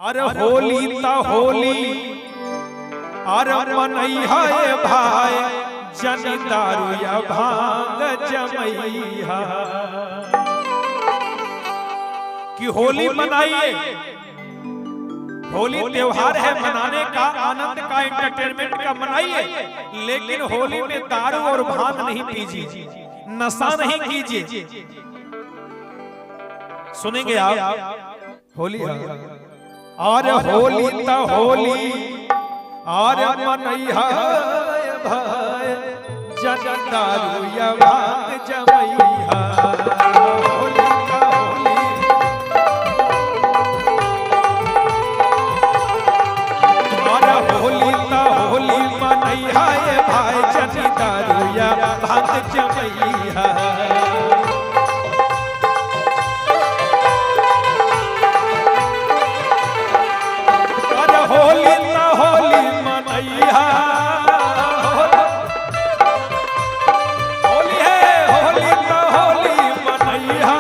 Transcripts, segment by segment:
अरे होली त होली अरे मनैहा ए भाई, जनी दारू या भांग जमैहा। कि होली मनाइए, होली त्योहार है मनाने का, आनंद का, एंटरटेनमेंट का, मनाइए, लेकिन होली में दारू और भांग नहीं पीजिए, नशा नहीं कीजिए। सुनेंगे आप होली और होली त होली और मनैहा भाई, जन दारू या भांग जमैहा। होली त होली और होली त होली मनैहा भाई, जन दारू या भांग जमैहा। होली त होली मनैहा, होली है, होली त होली मनैहा।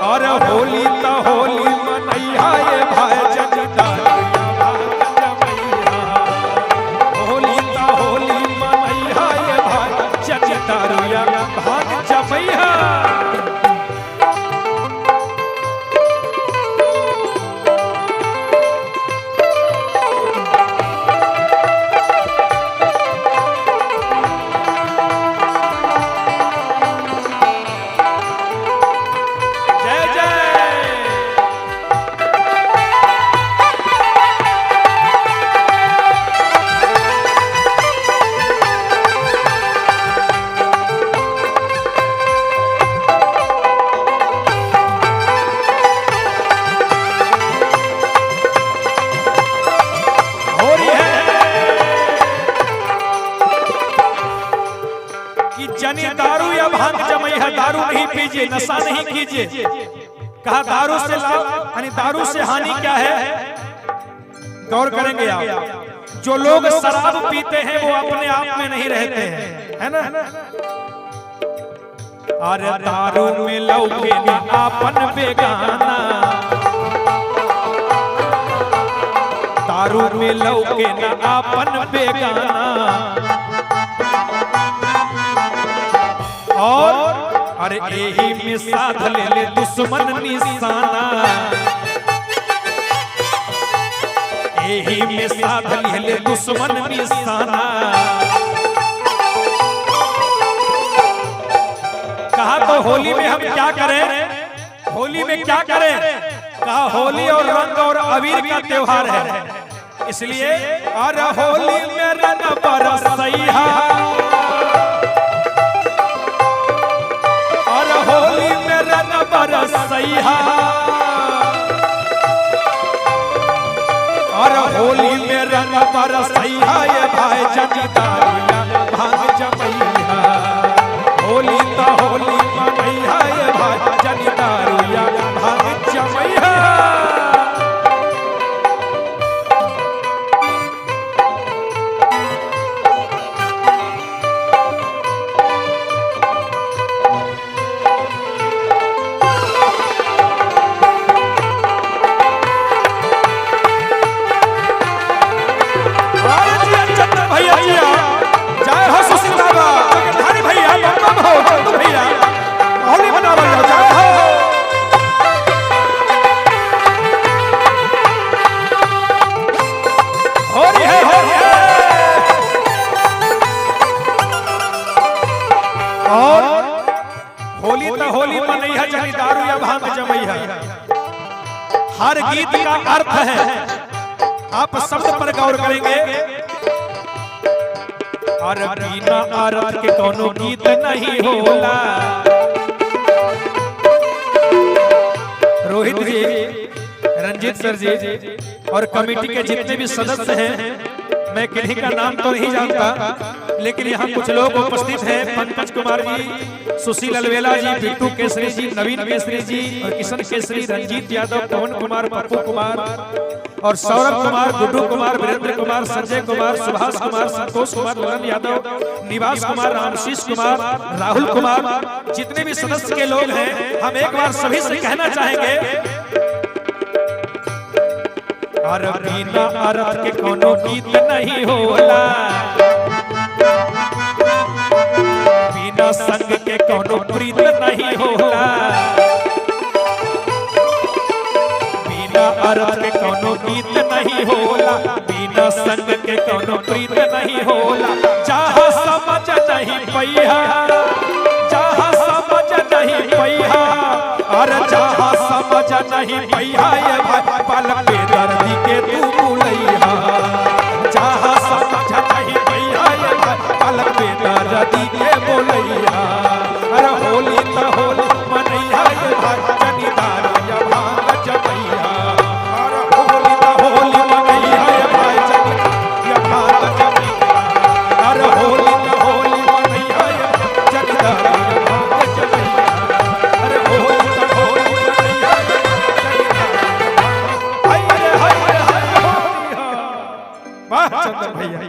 और होली त होली मनैहा ये भाई, जन दारू या भांग जमैहा। होली त होली मनैहा ये भाई, जन दारू या भांग जमैहा। जय जय। हो रही है कि जनी दारू या भांग जमई है, दारू नहीं पीजिए, नशा नहीं कीजिए। कहा दारू से लाभ यानी दारू से हानि क्या है, गौर करेंगे आप। जो लोग शराब पीते हैं वो अपने आप में नहीं रहते हैं, है ना। अरे दारू में लौके ना आपन बेगाना, दारू में लौके ना आपन बेगाना। और अरे यही में साध ले ले दुश्मन निशाना, यही में साध ले ले दुश्मन निशाना। कहा तो होली में हम क्या करें, होली में क्या करें? कहा होली और रंग और अबीर का त्योहार है, इसलिए अरे होली में रंग बरसैहा, और होली में रंग बरसैहा। और होली में रंग बरसैहा ये भाई, जन दारू या भांग जमैहा। होली त होली मनैहा ये भाई, जन दारू या भांग जमैहा। चंदन भैया जय हो, सुशील बाबा धारी भैया बम हो, चंदू भैया होली मनावल जाओ, जय हो। होली है, होली है। और होली त होली मनैहा, जनी दारू या भांग जमैहा। हर गीत का अर्थ है, आप शब्द पर गौर करेंगे। और बिना अर्थ के कोनो गीत नहीं होला। रोहित जी, रंजीत सर जी और कमेटी के जितने भी सदस्य हैं, मैं किन्हीं का नाम तो नहीं जानता, लेकिन यहाँ कुछ लोग उपस्थित हैं। पंकज कुमार जी, सुशील अलवेला जी, बिट्टू केसरी जी, नवीन केसरी जी और किशन केसरी, रंजीत यादव, पवन कुमार, पप्पू कुमार, और सौरभ कुमार, गुड्डू कुमार, वीरेंद्र कुमार, संजय कुमार, सुभाष कुमार, संतोष कुमार, ललन यादव, निवास कुमार, रामशीष कुमार, राहुल कुमार, जितने भी सदस्य के लोग हैं, हम एक बार सभी से कहना चाहेंगे, और बिना अर्थ के कोनो गीत नहीं होला, बिना संग के कोनो प्रीत नहीं होला, बिना अर्थ के कोनो गीत नहीं होला, बिना संग के कोनो प्रीत नहीं होला। जहाँ समझ नहीं पैहा, जहाँ समझ नहीं पैहा, अरे जहाँ समझ नहीं पैहा, ये भाई पल पे दर्दी के तू बुलैहा। जहाँ समझ नहीं पैहा, ये भाई पल पे दर्दी के बोलैहा। अरे होली त होली मनैहा, ये भाई जनी दारू या भांग जमैहा। अरे होली त होली मनैहा, ये भाई जनी या भांग जमैहा। अरे होली त होली मनैहा, ये जनी दारू या भांग जमैहा। अरे होली त होली मनैहा, ये जनी दारू या भांग। हाय रे हाय रे हाय होली हा। वाह चंदन भैया।